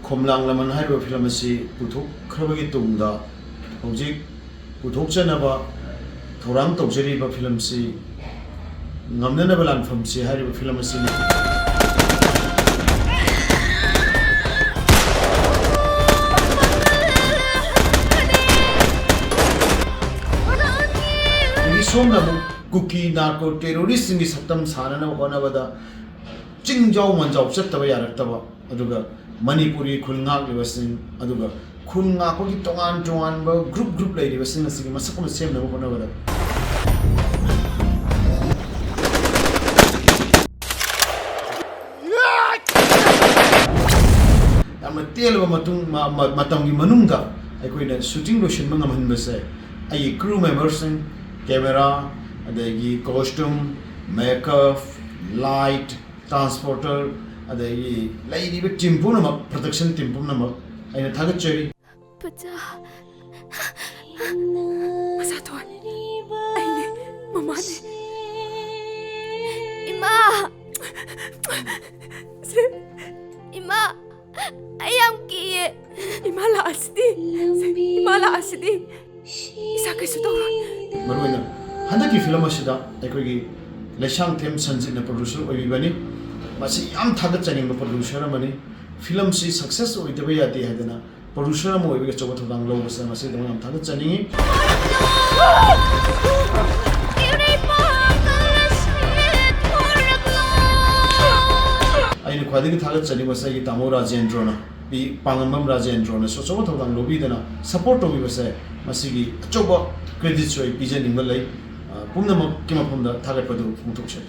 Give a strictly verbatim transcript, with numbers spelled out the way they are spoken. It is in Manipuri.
ꯈꯣꯝꯂꯥꯡ ꯂꯃꯟ ꯍꯥꯏꯔꯤꯕ ꯐꯤꯂꯝ ꯑꯁꯤ ꯄꯨꯊꯣꯛꯈ꯭ꯔꯕꯒꯤ ꯇꯨꯡꯗ ꯍꯧꯖꯤꯛ ꯄꯨꯊꯣꯛꯆꯅꯕ ꯊꯧꯔꯥꯡ ꯇꯧꯖꯔꯤꯕ ꯐꯤꯂꯝꯁꯤ ꯉꯝꯅꯅꯕ ꯂꯥꯟꯐꯝꯁꯤ ꯍꯥꯏꯔꯤꯕ ꯐꯤꯂꯝ ꯑꯁꯤꯅꯤ꯫ ꯑꯗꯒꯤ ꯁꯣꯝꯅ ꯑꯃꯨꯛ ꯀꯨꯀꯤ ꯅꯥꯔꯀꯣ ꯇꯦꯔꯣꯔꯤꯁꯁꯤꯡꯒꯤ ꯁꯛꯇꯝ ꯁꯥꯅꯅꯕ ꯍꯣꯠꯅꯕꯗ ꯆꯤꯡꯖꯥꯎ ꯃꯟꯖꯥꯎ ꯆꯠꯇꯕ ꯌꯥꯔꯛꯇꯕ, ꯑꯗꯨꯒ ꯃꯅꯤꯄꯨꯔꯤ ꯈꯨꯟ ꯉꯥꯛꯂꯤꯕꯁꯤꯡ, ꯑꯗꯨꯒ ꯈꯨꯟ ꯉꯥꯛꯄꯒꯤ ꯇꯣꯉꯥꯟ ꯇꯣꯉꯥꯟꯕ ꯒ꯭ꯔꯨꯞ ꯒ꯭ꯔꯨꯞ ꯂꯩꯔꯤꯕꯁꯤꯡ ꯑꯁꯤꯒꯤ ꯃꯁꯛ ꯑꯃ ꯁꯦꯝꯅꯕ ꯍꯣꯠꯅꯕꯗ ꯌꯥꯝꯅ ꯇꯦꯜꯂꯕ ꯃꯇꯨꯡ, ꯃ-, ꯃ-, ꯃꯇꯝꯒꯤ ꯃꯅꯨꯡꯗ ꯑꯩꯈꯣꯏꯅ ꯁꯨꯇꯤꯡ ꯂꯣꯏꯁꯤꯟꯕ ꯉꯝꯍꯟꯕꯁꯦ ꯑꯩꯒꯤ ꯀ꯭ꯔꯨ ꯃꯦꯝꯕꯔꯁꯤꯡ, ꯀꯦꯃꯦꯔꯥ, ꯑꯗꯒꯤ ꯀꯣꯁꯇ꯭ꯌꯨꯝ, ꯃꯦꯀꯞ, ꯂꯥꯏꯠ, ꯇ꯭ꯔꯥꯟꯁꯄꯣꯔꯇꯔ, ꯑꯗꯒꯤ ꯂꯩꯔꯤꯕ ꯇꯤꯝ ꯄꯨꯝꯅꯃꯛ, ꯄ꯭ꯔꯗꯛꯁꯟ ꯇꯤꯝ ꯄꯨꯝꯅꯃꯛ ꯑꯩꯅ ꯊꯥꯒꯠꯆꯔꯤ꯫ ꯄꯆꯥ꯫ ꯃꯆꯥꯊꯣꯟ꯫ ꯑꯩꯅꯦ, ꯃꯃꯥꯅꯦ꯫ ꯏꯃꯥ! ꯁꯦ꯫ ꯏꯃꯥ! ꯑꯩ ꯌꯥꯝ ꯀꯤꯌꯦ꯫ ꯏꯃꯥ ꯂꯥꯛꯑꯁꯤꯗꯤ꯫ ꯁꯦ, ꯏꯃꯥ ꯂꯥꯛꯑꯁꯤꯗꯤ꯫ ꯏꯁꯥ ꯀꯩꯁꯨ ꯇꯧꯔꯣꯏ꯫ ꯃꯔꯨꯑꯣꯏꯅ ꯍꯟꯗꯛꯀꯤ ꯐꯤꯂꯝ ꯑꯁꯤꯗ ꯑꯩꯈꯣꯏꯒꯤ ꯂꯩꯁꯥꯡꯊꯦꯝ ꯁꯟꯖꯤꯠꯅ ꯄ꯭ꯔꯣꯗ꯭ꯌꯨꯁꯔ ꯑꯣꯏꯕꯤꯕꯅꯤ꯫ ꯃꯁꯤ ꯌꯥꯝ ꯊꯥꯒꯠꯆꯅꯤꯡꯕ ꯄ꯭ꯔꯣꯗ꯭ꯌꯨꯁꯔ ꯑꯃꯅꯤ꯫ ꯐꯤꯂꯝꯁꯤ ꯁꯛꯁꯦꯁ ꯑꯣꯏꯗꯕ ꯌꯥꯗꯦ ꯍꯥꯏꯗꯅ ꯄ꯭ꯔꯣꯗ꯭ꯌꯨꯁꯔ ꯑꯃ ꯑꯣꯏꯕꯒꯤ ꯑꯆꯧꯕ ꯊꯧꯗꯥꯡ ꯂꯧꯕꯁꯦ ꯃꯁꯤꯗꯃꯛ ꯌꯥꯝ ꯊꯥꯒꯠꯆꯅꯤꯡꯉꯤ꯫ ꯑꯩꯅ ꯈ꯭ꯋꯥꯏꯗꯒꯤ ꯊꯥꯒꯠꯆꯅꯤꯡꯕꯁꯦ ꯑꯩꯒꯤ ꯇꯥꯃꯣ ꯔꯥꯖꯦꯟꯗ꯭ꯔꯣꯅ, ꯄꯤ ꯄꯥꯉꯝꯕꯝ ꯔꯥꯖꯦꯟꯗ꯭ꯔꯣꯅꯁꯨ ꯑꯆꯧꯕ ꯊꯧꯗꯥꯡ ꯂꯧꯕꯤꯗꯅ ꯁꯄꯣꯔꯠ ꯇꯧꯕꯤꯕꯁꯦ, ꯃꯁꯤꯒꯤ ꯑꯆꯧꯕ ꯀ꯭ꯔꯦꯗꯤꯠꯁꯨ ꯑꯩ ꯄꯤꯖꯅꯤꯡꯕ ꯂꯩ꯫ ꯑ, ꯄꯨꯝꯅꯃꯛꯀꯤ ꯃꯐꯝꯗ ꯊꯥꯒꯠꯄꯗꯨ ꯐꯣꯡꯗꯣꯛꯆꯔꯤ꯫